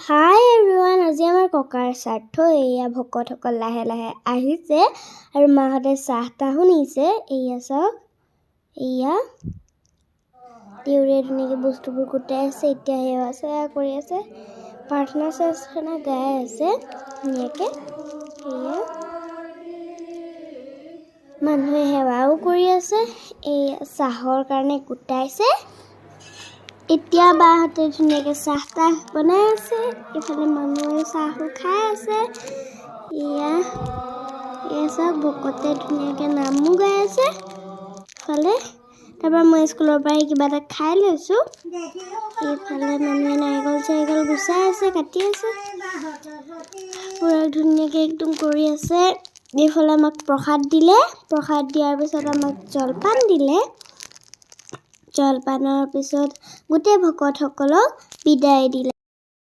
হাই everyone, আজি আমাৰ ককাৰ শ্ৰাদ্ধ। এয়া ভকতসকল লাহে লাহে আহিছে আৰু মাহঁতে চাহ তাহো নিছে। এয়া চাওক, এয়া দেউৰে ধুনীয়াকৈ বস্তুবোৰ গোটাই আছে। এতিয়া সেৱা চেৱা কৰি আছে, প্ৰাৰ্থনা চাৰ্থনা গাই আছে ধুনীয়াকৈ। এয়া মানুহে সেৱাও কৰি আছে। এই চাহৰ কাৰণে গোটাইছে। এতিয়া বাহঁতে ধুনীয়াকৈ চাহ তাহ বনাই আছে। ইফালে মানুহে চাহো খাই আছে। এয়া এয়া চাওক, ভকতে ধুনীয়াকৈ নামো গাই আছে ইফালে। তাৰপৰা মই স্কুলৰ পৰা আহি কিবা এটা খাই লৈছোঁ। এইফালে মানুহে নাৰিকল চাৰিকল গুচাই আছে, কাটি আছে, পূৰা ধুনীয়াকৈ একদম কৰি আছে। এইফালে আমাক প্ৰসাদ দিলে। প্ৰসাদ দিয়াৰ পিছত আমাক জলপান দিলে। জলপানৰ পিছত গোটেই ভকতসকলক বিদায় দিলে।